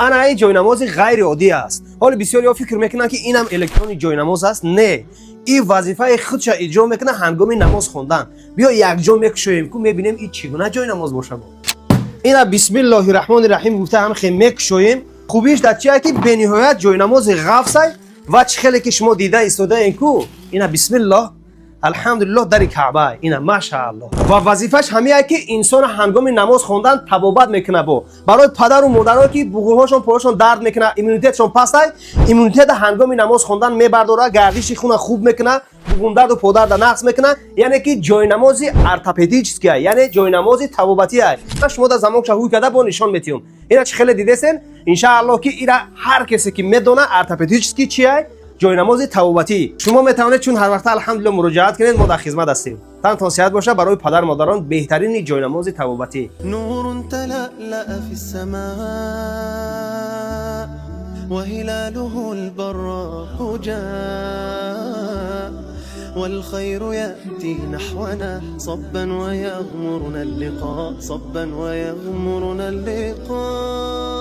Ана ин ҷойнамози ғайриоддӣ аст. Ҳоле бисёриҳо фикр мекунанд, ки инам электронный ҷойнамоз аст. Не, ин вазифаи худша иҷро мекунад ҳангоми намоз хондан. Биё, якҷо мекушоем ку, мебинем, ин чӣ гуна ҷойнамоз бошад. Ина бисмиллоҳи раҳмони раҳим гуфта, ҳам хе мекушоем. Хубиш дар чия, ки бениҳоят ҷойнамози ғафсай ва чӣ хеле ки шумо дида истодаем ку. Ина, бисмиллоҳ, алҳамдулиллоҳ, дари Каъба ина, машааллоҳ. Ва вазифаш ҳамия, ки инсона ҳангоми намоз хондан табобат мекунад. Бо барои падару модарое, ки буғурҳошон, поҳошон дард мекунад, иммунитетшон пастай, иммунитета ҳангоми намоз хондан мебардорад, гардиши хуна хуб мекунад, буғундарду подарда нақс мекунад. Яъне ки ҷойнамози ортопедический, яъне ҷойнамози табобатия. Шумо дар замокша ҳуй карда бо нишон метиҳум. Ина чӣ хеле дидесен. Иншааллоҳ, ки ира ҳар касе ки медона ортопедический чия, ҷойнамози табобатӣ. Шумо метавонед чун ҳар вақта, алҳамдулилло, муроҷиат кунед, мо дар хизмат ҳастем. Тантон сиҳат боша. Барои падар модарон беҳтарини ҷойнамози табобатӣ. نور تلألأ في السماء وهلاله البراق جاء، والخير يأتي نحونا صبا ويغمرنا اللقاء، صبا ويغمرنا اللقاء.